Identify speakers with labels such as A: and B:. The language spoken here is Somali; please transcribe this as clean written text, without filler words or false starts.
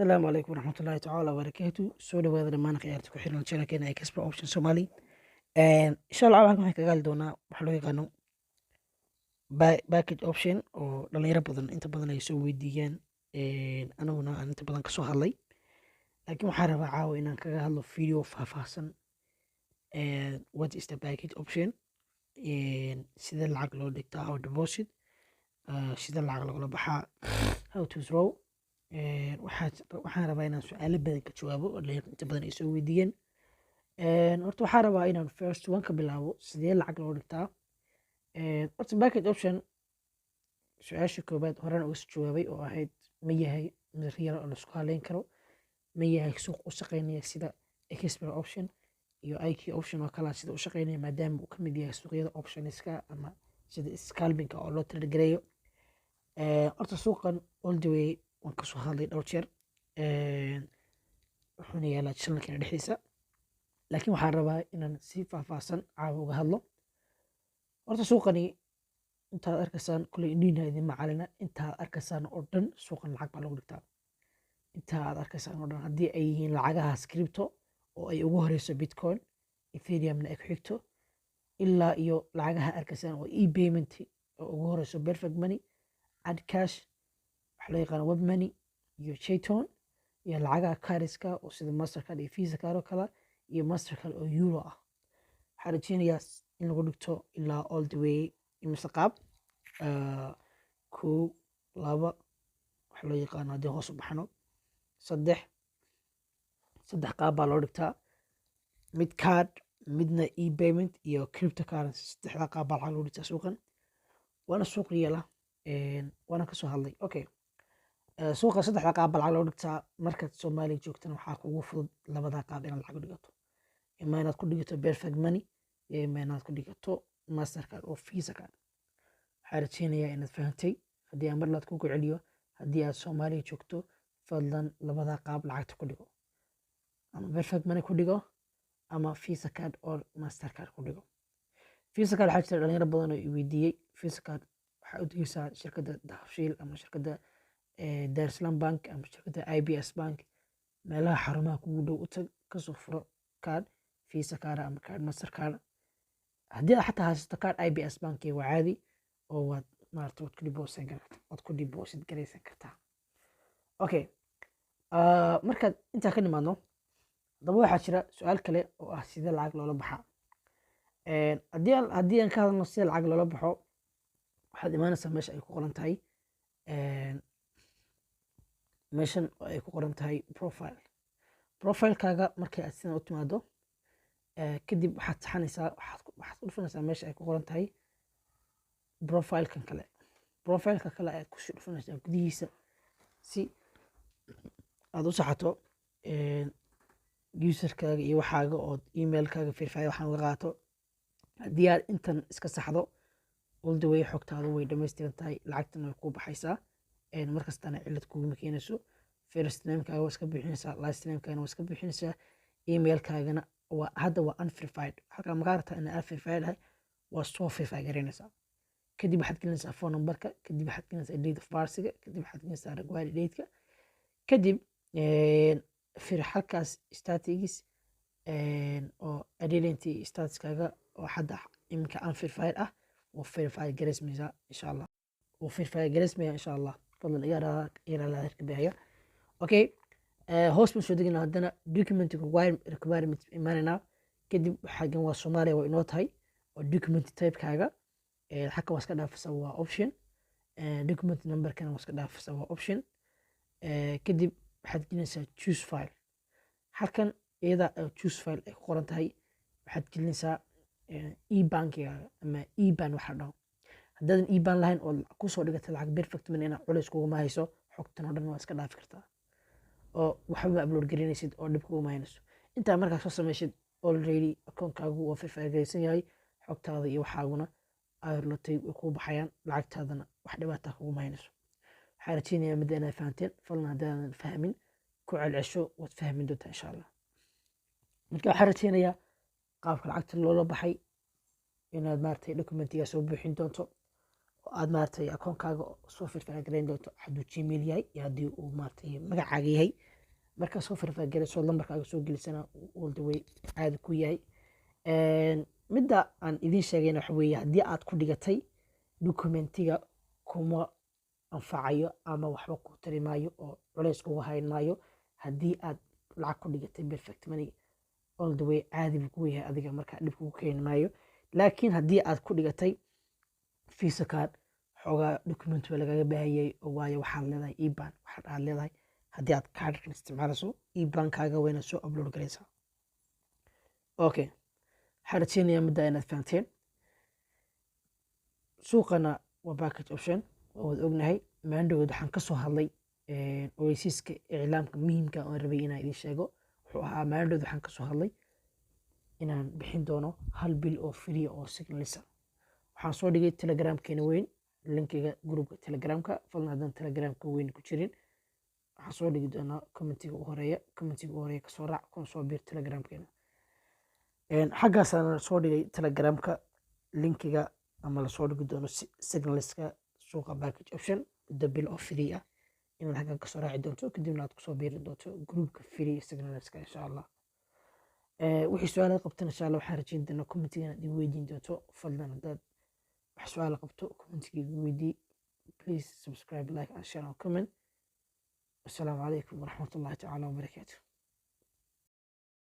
A: Asalaamu calaykum waraxmatullaahi tacaala wabarakaatu. Soo dhawaada dhammaan khiyaarta ku xiran channelkeena ee Expert Option Somali. Insha Allah halkan waxaan kaga hadli doonaa waxa loo yaqaano package option, oo dhalinyaro badan inta badan ay soo weydiiyaan, aniguna aan inta badan kasoo hadlay, laakiin waxaan rabaa caawa inaan kaga hadlo video faahfaahsan what is the package option, sida lacag loo dhigtaa, how deposit, sida lacag lagula baxaa, how to withdraw. Waxaan rabaa inaan su-aalo badan ka jawaabo oo dhalinyarta inta badan ay soo weydiiyeen. Horta waxaan rabaa inaan first one ka bilaabo: sidee lacag loo dhigtaa? Horta package option, su-aasha koobaad horena uga soo jawaabay oo ahayd: ma yahay mid real oo laisku haleyn karo? Ma yahay suuq u shaqeynaya sida Expert Option iyo IQ Option oo kala sida u shaqeynaya, maadaama uu ka mid yahay suuqyada optionska ama sida scalpingka oo loo trade gareeyo? Horta suuqan all the way waan kasoo hadlay dhowr jeer, wuxuuna yaalaa channelkeena dhexdiisa, laakiin waxaan rabaa inaan si faahfaahsan caawa uga hadlo. Horta suuqani intaad arkaysaan kuley indhiina idinma calina, intaad arkaysaan oo dhan suuqan lacag baa lagu dhigtaa. Inta aad arkaysaan oo dhan, haddii ay yihiin lacagahaas crypto oo ay ugu horeyso Bitcoin, Ethereumna ay ku xigto, ilaa iyo lacagaha arkaysaan oo e-payment oo ugu horeyso Perfect Money, AdCash, waxa loo yaqaano Web Money iyo Jeton, iyo lacagaha cardska oo sida Mastercard iyo Visa card oo kale, iyo Mastercard oo euro ah, waxaan rajeynayaa in lagu dhigto ilaa all the way imise qaab? Kow, laba, waxa loo yaqaano haddii hoos u baxno, saddex qaab baa loo dhigtaa: mid card, midna e-payment iyo cryptocurrency. Saddexda qaab baa lacag lagu dhigtaa suuqan, waana suuq real ah, waana kasoo hadlay. Okay, suuqa saddexda qaab baa lacag loo dhigtaa. Markaad Soomaaliya joogtana waxaa kugu fudud labada qaab inaad lacag u dhigato: ima inaad ku dhigato Perfect Money iyo ima inaad ku dhigato Mastercard oo Visa card. Waxaa rajeynayaa inaad fahantay. Haddii aan mar labaad kugu celiyo, haddii aad Soomaaliya joogto, fadlan labada qaab lacagta ku dhigo: ama Perfect Money ku dhigo ama Visa card or Mastercard ku dhigo. Visa card, waxaa jira dhalinyaro badan oo i weydiiyey Visa card. Waxaa u tegeysaa shirkadda Dahabshiil ama shirkadda Dar es Salaam Bank ama shirkadda IBS Bank. Meelaha xarumaha kugu dhow u tag, kasoo furo card Visa card ama card Mastercard. Haddii aad xataa haysato card IBS Bank waa caadi oo waad maarata waad ku deposit garaysan kartaa. Okay, markaad intaa ka nimaadno, haddaba waxaa jira su-aal kale oo ah: sidee lacag loola baxaa? Haddii aan ka hadalno sida lacag loola baxo, waxaad imaanaysaa meesha ay ku qoran tahay, meeshan oo ay ku qoran tahay profile. Profilekaaga markay aad sidan u timaado, kadib waxaad saxanaysaa, waxaad ku dhufanaysaa meesha ay ku qoran tahay profilekan kale. Profileka kale ayaad kusii dhufanaysaa gudihiisa si aad u saxato userkaaga iyo waxaaga ood emailkaaga verify waxaan uga qaato. Haddii aad intan iska saxdo, all the way xogtaadu way dhammaystiran tahay, lacagtana way kuu baxaysaa, markastana cilad kuguma keenayso. First namekaaga waa iska buuxinaysaa, last namekaagana waa iska buuxinaysaa, emailkaagana waa hadda waa unverified. Halkaa makaa rabtaa inaa unverified ahay, waa soo verify garaynaysaa. Kadib waxaad gelinaysaa phone numberka, kadib waxaad gelinaysaa date of birthga, kadib waxaad gelinaysaa required dateka, kadib fir halkaas status oo identity statuskaaga oo hadda iminka unverified ah wuu verify garaysmaysaa insha Allah, wuu verify garaysmaya insha Allah. Fadlan iga ka bixiya. Okay, hoos baan soo deginaa, haddana document requirement imaanaynaa. Kadib waxaagan waa Soomaaliya waa inoo tahay oo document typekaaga xagga waa iska dhaafaysa, waa option. Document numberkana waa iska dhaafaysa, waa option. Kadib waxaad gelinaysaa choose file. Halkan iyada choose file ay ku qoran tahay waxaad gelinaysaa e-bankigaaga ama IBAN waxa dhaho. Haddaadan IBAN lahayn oo kusoo dhigatay lacag Perfect Money, inaad culays kuguma hayso. Xogtan oo dhan waa iska dhaafi kartaa oo waxba ma upload garinaysid oo dhib kuguma haynayso. Intaa markaa soo samaysid, already akoonkaagu waa verify garaysan yahay, xogtaada iyo waxaaguna ayarlatay way kuu baxayaan, lacagtaadana wax dhibaataa kuguma haynayso. Waxaan rajeynayaa midda inaad fahanteen. Fadlan haddaadan fahmin, ku celcesho, waad fahmin doontaa insha Allah. Marka waxaan rajeynayaa qaabka lacagta loola baxay inaad maaragtay documentiga soo buuxin doonto oo aad maaragtay akoonkaaga soo verify garayn doonto, hadduu Gmail yahay iyo haddii uu maaragtay magacaaga yahay. Markaa soo verify garayso, lambarkaaga soo gelisana, all the way caadi ku yahay. Midda aan idiin sheegayna waxa weeye, haddii aad ku dhigatay documentiga, kuma anfacayo ama waxba ku tari maayo oo culays kugu hayn maayo. Haddii aad lacag ku dhigatay Perfect Money, all the way caadi buu kugu yahay adiga, markaa dhib kugu keeni maayo. Laakiin haddii aad ku dhigatay Visa card, xoogaa document baa lagaga baahanyay oo waayo waxaad leedahay IBAN. Waxaad aad leedahay, haddii aad kaadhkan isticmaalayso, IBAN-kaaga wayna soo upload garaysaa. Okay, waxaan rajeynayaa middaa inaad fahanteen. Suuqana waa package option, waa wada ognahay. Maandhoweed waxaan kasoo hadlay ogeysiiska iclaamka muhiimka oon rabay inaan idiin sheego. Wuxuu ahaa, maandhoweed waxaan kasoo hadlay inaan bixin doono hal bil oo free oo signalisa. Waxaan soo dhigay Telegramkeena weyn, linkiga groupka Telegramka. Fadlan haddaan Telegramka weyn ku jirin, waxaan soo dhigi doonaa commentiga u horeeya. Commentiga u horeeya kasoo raac, kuna soo biir Telegramkeena. Xaggaasaan soo dhigay Telegramka linkiga ama lasoo dhigi doono signalska suuqa package option muddo bil oo free ah, inaad xaggan kasoo raaci doonto, kadibna aad kusoo biiri doonto groupka free signalska, insha Allah. Wixii su-aalaad qabtan, insha Allah, waxaan rajeyn doonaa commentiga inaad igu weydiin doonto. Fadlan haddaad wax su-aal qabto, commentiga igu weydii. Please subscribe, like and share and comment. Wasalaamu calaykum waraxmatullahi tacaala wabarakaatu.